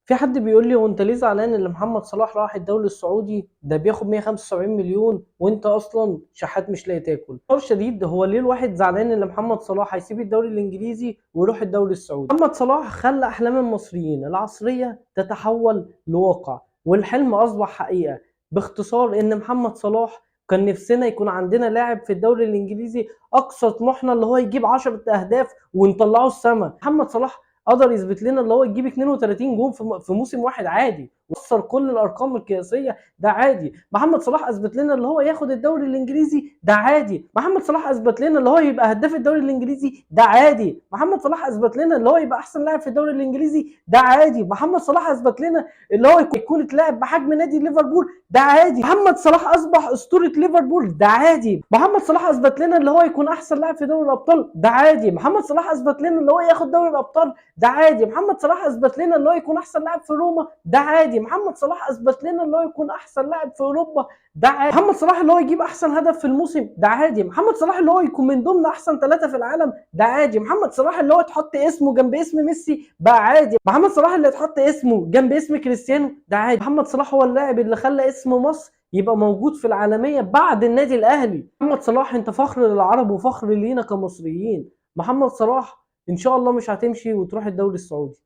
في حد بيقول لي: هو انت ليه زعلان ان محمد صلاح راح الدوري السعودي؟ ده بياخد 175 مليون وانت اصلا شحات مش لاقي تاكل. باختصار شديد، هو ليه الواحد زعلان ان محمد صلاح هيسيب الدوري الانجليزي ويروح الدوري السعودي؟ محمد صلاح خلى احلام المصريين العصرية تتحول لواقع، والحلم اصبح حقيقة. باختصار، ان محمد صلاح كان نفسنا يكون عندنا لاعب في الدوري الانجليزي، اقصى طموحنا اللي هو يجيب 10 اهداف ونطلعه السما. محمد صلاح قدر يثبت لنا اللي هو يجيب 32 جون في موسم واحد عادي، وكسر كل الارقام القياسيه، ده عادي. محمد صلاح اثبت لنا اللي هو ياخد الدوري الانجليزي، ده عادي. محمد صلاح اثبت لنا اللي هو يبقى هداف الدوري الانجليزي، ده عادي. محمد صلاح اثبت لنا اللي هو يبقى احسن لاعب في الدوري الانجليزي، ده عادي. محمد صلاح اثبت لنا اللي هو يكون اتلاعب بحجم نادي ليفربول، ده عادي. محمد صلاح اصبح اسطورة ليفربول، ده عادي. محمد صلاح اثبت لنا اللي هو يكون احسن لاعب في دوري الابطال، ده عادي. محمد صلاح اثبت لنا اللي هو ياخد دوري الابطال، ده عادي. محمد صلاح اثبت لنا اللي هو يكون احسن لاعب في روما، ده عادي. محمد صلاح اثبت لنا اللي هو يكون احسن لاعب في اوروبا، ده عادي. محمد صلاح اللي هو يجيب احسن هدف في الموسم، ده عادي. محمد صلاح اللي هو يكون من ضمن احسن 3 في العالم، ده عادي. محمد صلاح اللي هو تحط اسمه جنب اسم ميسي، بقى عادي. محمد صلاح اللي تحط اسمه جنب اسم كريستيانو، ده عادي. محمد صلاح هو اللاعب اللي خلى اسم مصر يبقى موجود في العالمية بعد النادي الاهلي. محمد صلاح انت فخر للعرب وفخر لينا كمصريين. محمد صلاح ان شاء الله مش هتمشي وتروح الدوري السعودي.